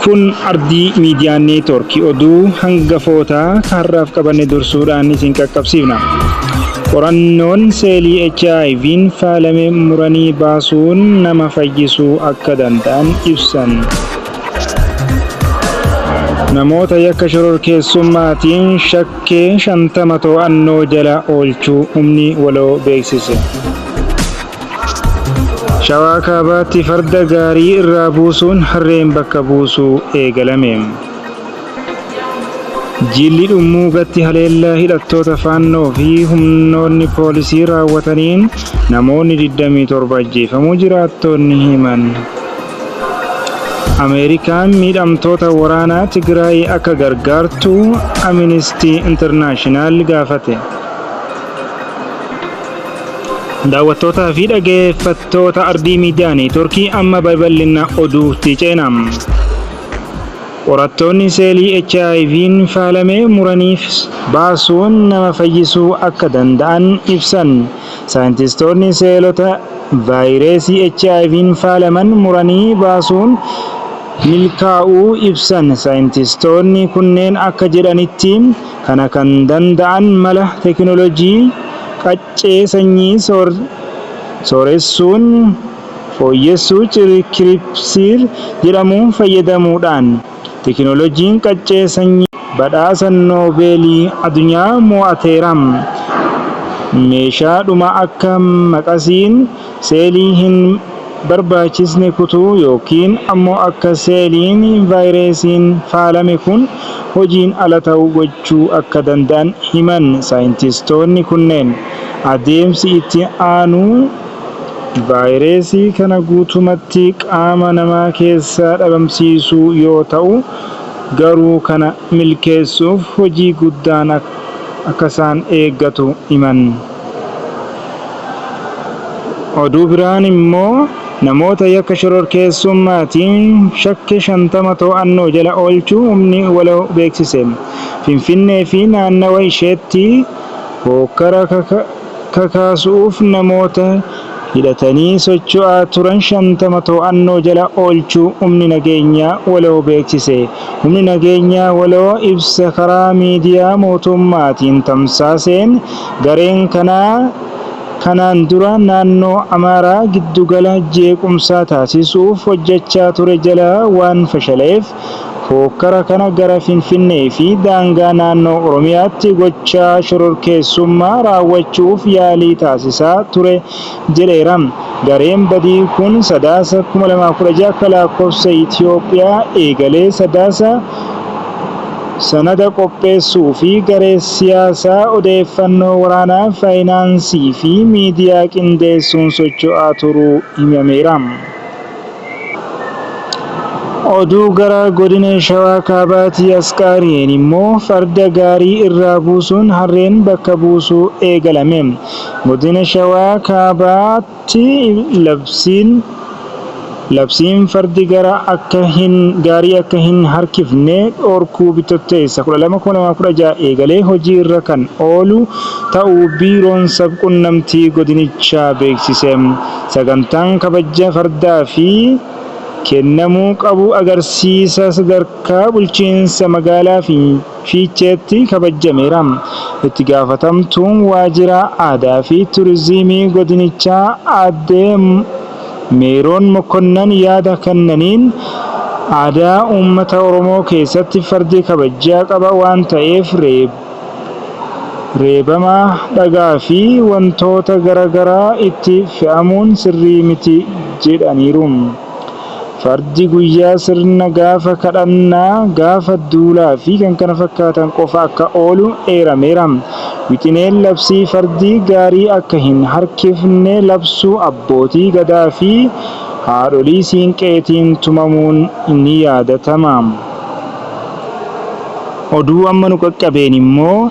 Kun Ardii Miidiyaa Neetwoorkii oduu hangafootaa har'aaf qabanne dursuudhaan isin qaqqabsiifna. Qorannoon seelii HIV'n faalame muranii baasuun nama fayyisuu akka danda'an ibsan. Namoota yakka shororkeessummaatiin shakkee 50 to'annoo jala oolchuu humni waloo beeksise. Shawaa Kaabaatti farda gaarii irraa buusuun harreen bakka buusuu eegalame. Jilli Dhummuugatti haleellaa hidhattoota Faannoo fi humnoonni poolisii raawwataniin namoonni 27 ajjeefamuu jiraattonni himan. Ameerikaan miidhamtoota waraanaa Tigraay akka gargaartu Aministii Intarnaashinaal gaafate. Daawwattootaa fi dhageeffattoota Ardii Miidiyaa Neetworkii amma babal'ina oduutti ceena. Qorattoonni seelii HIV'n faalame muranii baasuun nama fayyisuu akka danda'an ibsan. Saayintistoonni seelota vaayireesii HIV'n faalaman muranii baasuun milkaa'uu ibsan. Saayintistoonni kunneen akka jedhanitti kana kan danda'an mala teekinooloojii qaccee sanyii sooressuun fooyyessuu Kiripsiir jedhamu fayyadamuudhaan. Teekinooloojiin qaccee sanyii badhaasa Noobeelii addunyaa mo'ateera. Meeshaadhuma akka maqasiin seelii hin barbaachisne kutuu yookiin ammoo akka seeliin vaayirasiin faalame kun hojiin ala ta'u gochuu akka danda'an himan saayintistoonni kunneen. Adeemsi itti aanu vaayirasii kana guutumatti qaama namaa keessaa dhabamsiisuu yoo ta'u, garuu kana milkeessuuf hojii guddaan akkasaan eeggatu himan. Oduu biraan immoo namoota yakka shororkeessummaatiin shakke 50 to'annoo jala oolchuu humni waloo beeksise. Finfinnee fi naannawa isheetti hookkara kakaasuuf namoota hidhatanii socho'aa turan 50 to'annoo jala oolchuu humni nageenyaa waloo beeksise. Humni nageenyaa waloo ibsa karaa miidiyaa mootummaatiin tamsaaseen gareen kanaa kanaan dura naannoo Amaaraa giddugala jeequmsaa taasisuuf hojjechaa ture jalaa waan fashala'eef hookkara kana gara Finfinnee fi daangaa naannoo Oromiyaatti gochaa shororkeessummaa raawwachuuf yaalii taasisaa ture jedheera. Gareen badii kun Sadaasa 2016 akka lakkoofsa Itiyoophiyaa eegalee Sadaasa sanada qopheessuu fi garee siyaasaa, odeeffannoo waraanaa, faayinaansii fi miidiyaa qindeessuun socho'aa turuu himameera. Oduu gara godina Shawaa Kaabaatii as qaari'een immoo farda gaarii irraa buusuun harreen bakka buusuu eegalame. Godina Shawaa Kaabaatti labsiin labsiin fardi gara akka hin gaarii akka hin harkifne dhorkuu Bitotteessa 12,2016 eegalee hojii irra kan oolu ta'uu Biiroon Sabqunnamtii godinichaa beeksise. Sagantaan kabaja fardaa fi kennamuu qabu agarsiisa sadarkaa bulchiinsa magaalaa Fiicheetti kabajameera. Itti gaafatamtuun Waajjira Aadaa fi Turizimii godinichaa Aadde Meeroon Mokonnan yaada kennaniin, aadaa uummata Oromoo keessatti fardi kabajaa qaba waan ta'eef reebama dhagaa fi wantoota gara garaa itti fe'amuun sirrii miti jedhaniiru. Fardi guyyaa sirna gaafa kadhannaa, gaafa duulaa fi kkf qofa akka oolu eerameera. Wixineen labsii fardi gaarii akka hin harkifne labsu abbootii Gadaa fi haadholii Siinqeetiin tumamuun ni yaadatama. Oduu amma nu qaqqabeen immoo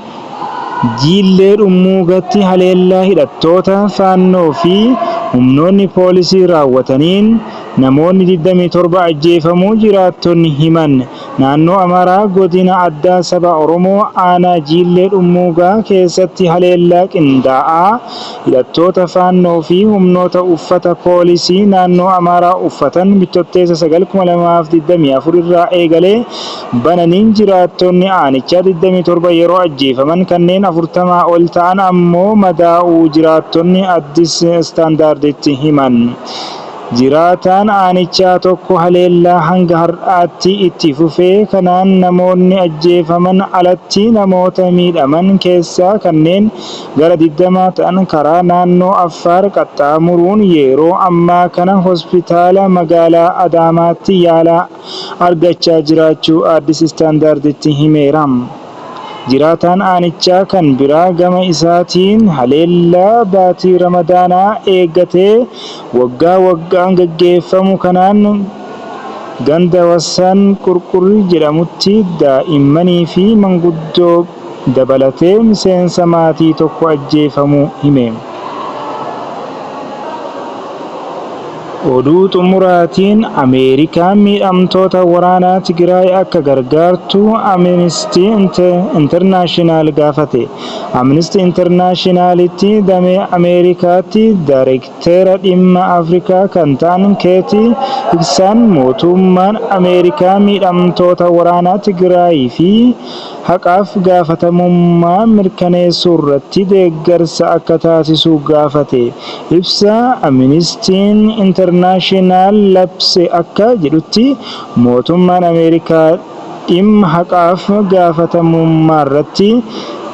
Jiillee Dhummuugatti haleellaa hidhattoota Faannoo fi humnoonni poolisii raawwataniin namoonni 27 ajjeefamuu jiraattonni himan. Naannoo Amaaraa Godina Addaa Saba Oromoo Aanaa Jiillee Dhummuugaa keessatti haleellaa qindaa'aa hidhattoota Faannoo fi humnoota uffata poolisii naannoo Amaaraa uffatan Bitotteessa 9, 2024 irraa eegalee bananiin jiraattonni aanichaa 27 yeroo ajjeefaman kanneen 40 ol ta'an ammoo madaa'uu jiraattonni Addis Standarditti himan. Jiraataan aanichaa tokko haleellaa hanga har'aatti itti fufee kanaan namoonni ajjeefaman alatti namoota miidhaman keessaa kanneen gara 20 ta'an karaa naannoo Affaar qaxxaamuruun yeroo ammaa kana hospitaala magaalaa Adaamaatti yaala argachaa jiraachuu Addis Standarditti himeera. Jiraataan aanichaa kan biraa gama isaatiin haleellaa baatii Ramadaanaa eeggatee waggaa waggaan gaggeeffamu kanaan ganda Wasan Qurqur jedhamutti daa'immanii fi manguddoo dabalatee miseensa maatii tokko ajjeefamuu hime. Oduu xumuraatiin Ameerikaan miidhamtoota waraanaa Tigraay akka gargaartu Amnesty International gaafate. Amnesty Internationalitti damee Ameerikaatti Daarekteera dhimma Afrikaa kan ta'an Keeti Higsaan mootummaan Ameerikaa miidhamtoota waraanaa Tigraay fi haqaaf gaafatamummaa mirkaneessuurratti deeggarsa akka taasisu gaafate. Ibsa Aministiin Intarnaashinaal labse akka jedhutti mootummaan Ameerikaa dhimma haqaaf gaafatamummaarratti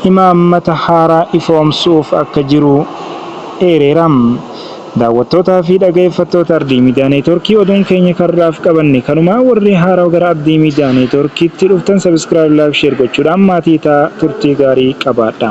imaammata haaraa ifoomsuuf akka jiru eereera. Daawwattootaa fi dhageeffattoota Ardii Miidiyaa Neetworkii oduun keenya karraaf qabanne kanumaa warri haaraa gara Ardii Miidiyaa Neetworkiitti dhuftan subscribe, like, share gochuudhaan maatii ta'aa turtii gaarii qabaadha.